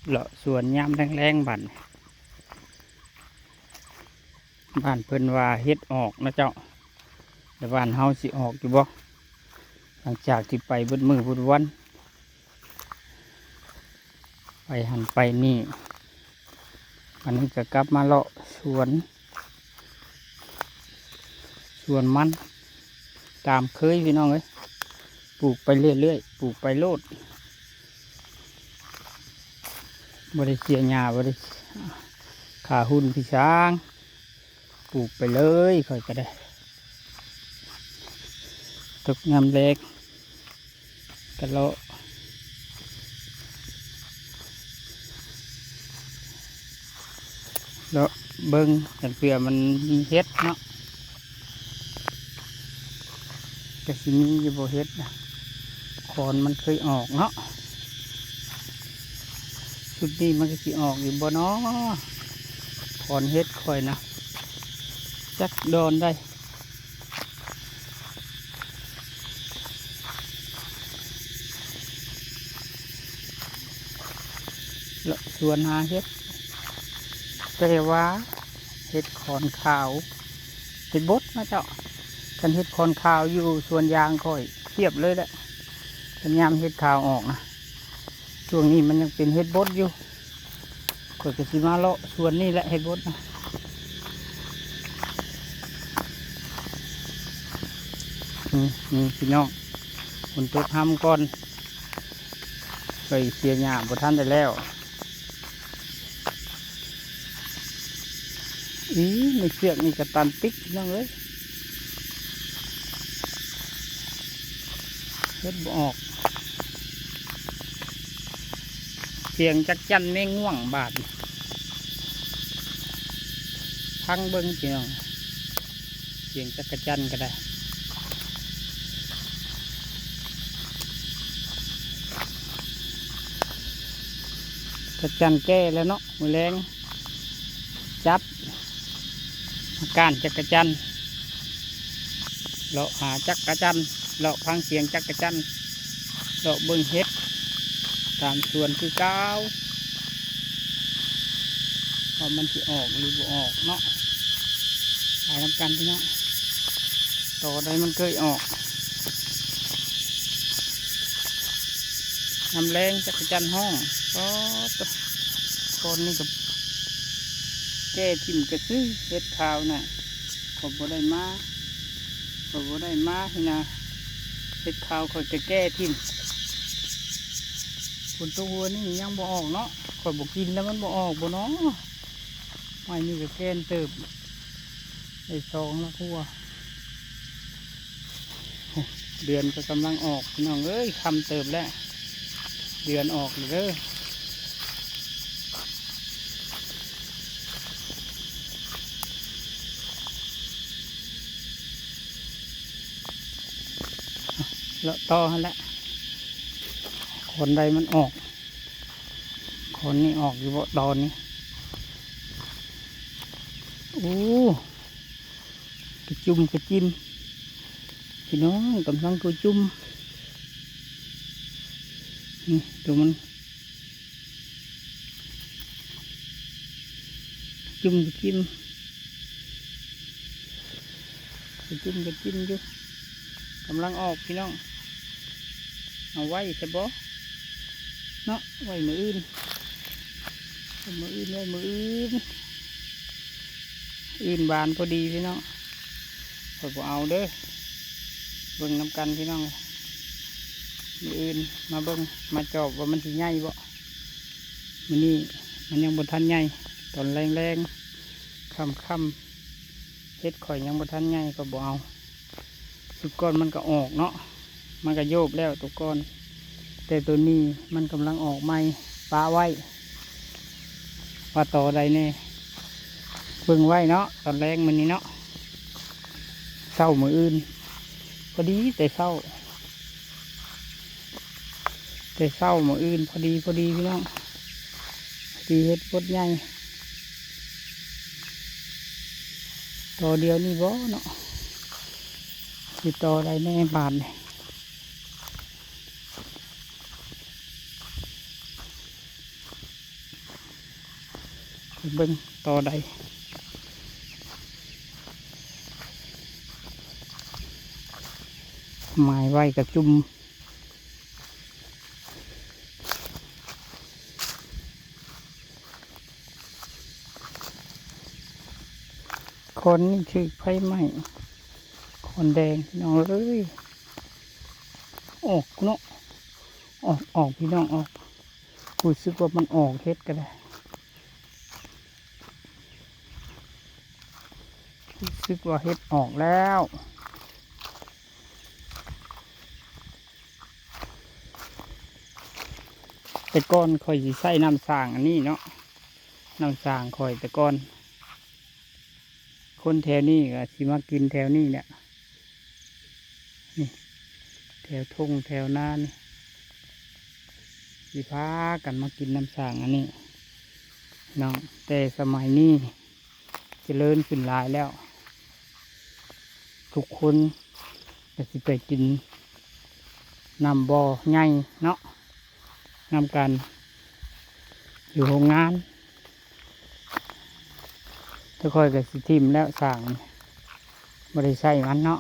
ເລາະສວນຍາມແລງໆ ບາດນີ້ ບ້ານເພິ່ນວ່າເຫັດອອກນະເຈົ້າ ແຕ່ບ້ານເຮົາຊິອອກຢູ່ບໍ່? ຫຼັງຈາກທີ່ໄປເບິດມື້ເບິດວັນ ໄປຫັ້ນໄປນີ້ ອັນນີ້ກໍກັບມາເລາະສວນ ສວນມັນຕາມເຄີຍພີ່ນ້ອງເອີຍ ປູກໄປເລື້ອຍໆ ປູກໄປໂລດ ບໍ່ໄດ້ເສຍຫຍ້າ ບໍ່ໄດ້ຄ່າຮຸ້ນພີ່ຊ້າງ ປູກໄປເລີຍ ຂ້ອຍກໍໄດ້ ຕົກຍາມແລງ ກະເລາະ ເລາະເບິ່ງ ຄັນເທື່ອມັນມີເຫັດເນາະ ກະຊິມີຢູ່ບໍ່ເຫັດນະ ຂອນມັນເຄີຍອອກເນາະ ຊຸດນີ້ມັນກະຊິອອກຢູ່ບໍ່ນໍ ຂອນເຫັດຂ້ອຍນະ ຈັກດອນໃດ. ເລາະສວນຫາເຫັດ ແຕ່ວ່າເຫັດຂອນຂາວ ເຫັດບົດນະເຈົ້າ ຄັນເຫັດຂອນຂາວຢູ່ສວນຢາງຂ້ອຍພຽບເລີຍແຫຼະ ຄັນຍາມເຫັດຂາວອອກນະ ຊ່ວງນີ້ມັນຍັງເປັນເຫັດບົດຢູ່ ຂ້ອຍກໍຊິມາເລາະສວນນີ້ແຫຼະ ເຫັດບົດນະ ນີ້ ນີ້ພີ່ນ້ອງ ຝົນຕົກຮຳກ່ອນ ຂ້ອຍເສຍຫຍ້າບໍ່ທັນໄດ້ແລ້ວ ອີ ໃນເຊືອກນີ້ກະຕັນຕິກ ພີ່ນ້ອງເອີຍ ເຮັດບໍ່ອອກ ສຽງຈັກຈັ່ນແມງງ່ວງບາດນີ້ ຟັງເບິ່ງພີ່ນ້ອງ ສຽງຈັກກະຈັ່ນກະໄດ້ ຈັກກະຈັ່ນແກ່ແລ້ວເນາະ ມື້ແລງຈັດ ມາກ້ານຈັກກະຈັ່ນ ເລາະຫາຈັກກະຈັ່ນ ເລາະຟັງສຽງຈັກກະຈັ່ນ ເລາະເບິ່ງເຫັດຕາມສວນຄືເກົ່າ ວ່າມັນຊິອອກຫຼືບໍ່ອອກເນາະ ໄປນຳກັນພີ່ນ້ອງ ຕໍ່ໃດມັນເຄີຍອອກ ຍາມແລງຈັກກະຈັ່ນຮ້ອງ ປາດໂທ້ ຕອນນີ້ກໍແກ່ຖິ້ມກະຊື່ ເຫັດຂາວນະ ຂ້ອຍບໍ່ໄດ້ມາ ຂ້ອຍບໍ່ໄດ້ມາຫັ້ນນະ ເຫັດຂາວຂ້ອຍກໍແກ່ຖິ້ມ ຝົນຕົກຫົວນີ້ຍັງບໍ່ອອກເນາະ ຂ້ອຍບໍ່ກິນແລ້ວມັນບໍ່ອອກບໍ່ເນາະ ໄມ້ນີ້ກໍແກ່ນເຕີບ ໄດ້ສອງລະຄົວ ໂອ້ ເດືອນກໍກຳລັງອອກ ພີ່ນ້ອງເອີຍ ຄ່ຳເຕີບແລ້ວ ເດືອນອອກແລ້ວເດີ ເລາະຕໍ່ຫັ້ນແຫຼະ ຂອນໃດມັນອອກ ຂອນນີ້ອອກຢູ່ບໍ່ຕອນນີ້ ໂອ້ ກະຈຸ່ມກະຈິ່ມ ພີ່ນ້ອງ ກຳລັງກະຈຸ່ມ ນີ້ ໂຕມັນ ກະຈຸ່ມກະຈິ່ມ ກະຈຸ່ມກະຈິ່ມຢູ່ ກຳລັງອອກ ພີ່ນ້ອງ ເອົາໄວ້ຊະບໍ ເນາະ ໄວ້ມື້ອື່ນ ໄວ້ມື້ອື່ນ ໄວ້ມື້ອື່ນ ອື່ນບານພໍດີພີ່ນ້ອງ ຂ້ອຍບໍ່ເອົາເດີ ເບິ່ງນຳກັນພີ່ນ້ອງ ມື້ອື່ນມາເບິ່ງ ມາຈອບວ່າມັນຊິໃຫຍ່ບໍ່ ມື້ນີ້ມັນຍັງບໍ່ທັນໃຫຍ່ ຕອນແລງໆ ຄ່ຳໆ ເຫັດຂ້ອຍຍັງບໍ່ທັນໃຫຍ່ ຂ້ອຍບໍ່ເອົາ ຊຸດກ່ອນມັນກໍອອກເນາະ ມັນກໍໂຍບແລ້ວໂຕກ່ອນ ແຕ່ໂຕນີ້ມັນກຳລັງອອກໃໝ່ ປະໄວ້ ວ່າຕໍໃດແດ່ ເບິ່ງໄວ້ເນາະ ຕອນແລງມື້ນີ້ເນາະ ເຊົ້າມື້ອື່ນ ພໍດີແຕ່ເຊົ້າ ແຕ່ເຊົ້າມື້ອື່ນ ພໍດີ ພໍດີພີ່ນ້ອງ ພໍດີເຫັດບົດໃຫຍ່ ຕໍດຽວນີ້ບໍເນາະ ຊິຕໍໃດແດ່ບາດນີ້. ເບິ່ງຕໍ່ໄດ້ ໝາຍໄວ້ກະຈຸ່ມ. ຄອນນີ້ຖືກໄຟໄໝ້ ຄອນແດງພີ່ນ້ອງເອີຍ. ອອກເນາະ ອອກ ອອກພີ່ນ້ອງ ອອກ. ຮູ້ສຶກວ່າມັນອອກເຫັດກະໄດ້ ຮູ້ສຶກວ່າເຫັດອອກແລ້ວ. ແຕ່ກ່ອນຂ້ອຍຊິໃຊ້ນ້ຳສ້າງອັນນີ້ເນາະ ນ້ຳສ້າງຂ້ອຍແຕ່ກ່ອນ ຄົນແຖວນີ້ກະຊິມາກິນແຖວນີ້ແຫຼະ ນີ້ ແຖວທົ່ງແຖວນານີ້ ຊິພາກັນມາກິນນ້ຳສ້າງອັນນີ້ເນາະ. ແຕ່ສະໄໝນີ້ ຈະເລີນຂຶ້ນຫຼາຍແລ້ວ ທຸກຄົນກະຊິໄປກິນນ້ຳບໍ່ໃຫຍ່ເນາະ ນຳກັນຢູ່ໂຮງງານ. ແຕ່ຂ້ອຍກະຊິຖິ້ມແລ້ວ ສ້າງ ບໍ່ໄດ້ໃຊ້ມັນເນາະ.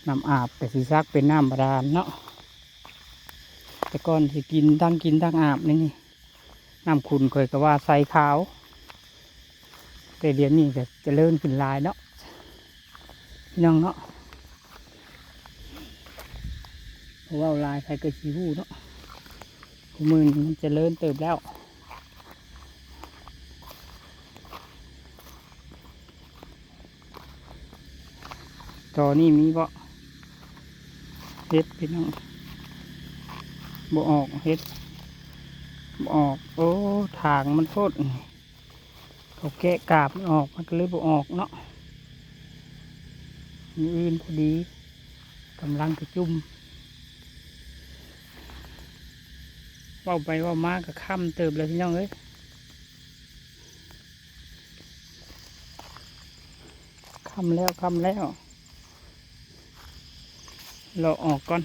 ນ້ຳອາບກະຊິສັກເປັນນ້ຳບາດານເນາະ. ແຕ່ກ່ອນຊິກິນ ທັງກິນທັງອາບໃນນີ້ ນ້ຳຂຸ່ນຂ້ອຍກະວ່າໃສຂາວ ແຕ່ດຽວນີ້ກະຈະເລີນຂຶ້ນຫຼາຍເນາະ ພີ່ນ້ອງເນາະ. ເວົ້າຫຼາຍໃຜກະຊິຮູ້ເນາະ ຄູ່ມື້ນີ້ມັນຈະເລີນເຕີບແລ້ວ. ຕໍ່ນີ້ມີບໍ່ ເຫັດພີ່ນ້ອງ ບໍ່ອອກ ເຫັດບໍ່ອອກ. ໂອ້ ຖາງມັນໂພດ ເຂົາແກະກາບມັນອອກ ມັນກະເລີຍບໍ່ອອກເນາະ. ມື້ອື່ນພໍດີ ກຳລັງກະຈຸ່ມ. ເວົ້າໄປເວົ້າມາກະຄ່ຳເຕີບແລ້ວພີ່ນ້ອງເອີຍ ຄ່ຳແລ້ວ ຄ່ຳແລ້ວ. ເລາະອອກກ່ອນ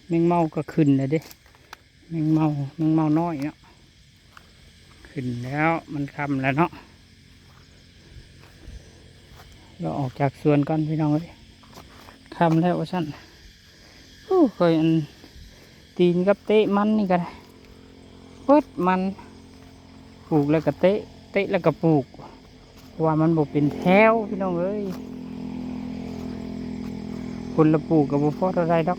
ແມງເມົາກະຂຶ້ນແລ້ວເດ້ ແມງເມົາ ແມງເມົານ້ອຍເນາະ ຂຶ້ນແລ້ວ ມັນຄ່ຳແລ້ວເນາະ. ເລາະອອກຈາກສວນກ່ອນພີ່ນ້ອງເອີຍ ຄ່ຳແລ້ວວ່າຊັ້ນ. ໂອ້ ຂ້ອຍອັນ ຕີນກັບເຕະມັນນີ້ກະໄດ້ ເບິດມັນ ປູກແລ້ວກະເຕະ ເຕະແລ້ວກະປູກ ເພາະວ່າມັນບໍ່ເປັນແຖວພີ່ນ້ອງເອີຍ. ຄົນລະປູກກະບໍ່ພໍເທົ່າໃດດອກ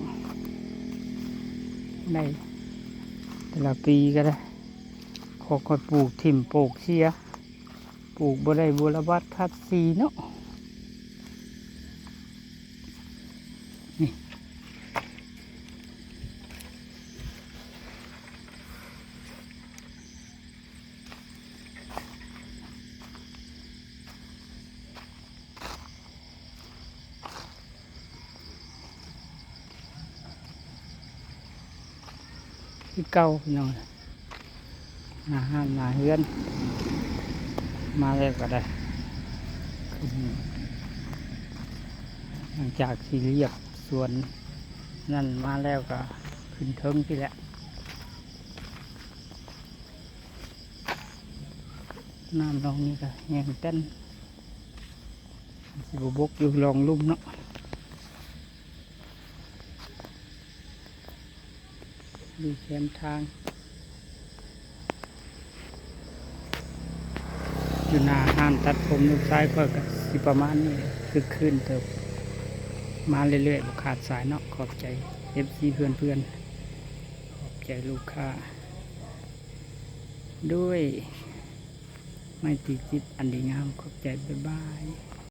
ໄດ້ແຕ່ລະປີກະໄດ້. ຂອງຂ້ອຍປູກຖິ້ມໂປກເສຍ ປູກບໍ່ໄດ້ບົວລະບັດຄັດສີເນາະ ນີ້. ຄືເກົ່າພີ່ນ້ອງ ໜ້າຮ້ານໜ້າເຮືອນ ມາແລ້ວກະໄດ້ຂຶ້ນ ຫຼັງຈາກທີ່ລຽບສວນນັ້ນມາແລ້ວກະຂຶ້ນເທິງພີ້ແຫຼະ. ນ້ຳໜອງນີ້ກະແຫ້ງແຕ່ນ ມັນຊິບໍ່ບົກຢູ່ລອງລຸ່ມເນາະ ຢູ່ແຄມທາງ. ຢູ່ໜ້າຮ້ານຕັດຜົມລູກຊາຍຂ້ອຍກະຊິປະມານນີ້ ຄຶກຄື້ນເຕີບ ມາເລື້ອຍໆ ບໍ່ຂາດສາຍເນາະ. ຂອບໃຈເອັຟຊີເພື່ອນໆ ຂອບໃຈລູກຄ້າ ດ້ວຍໄມຕີຈິດອັນດີງາມ. ຂອບໃຈ ບາຍບາຍ.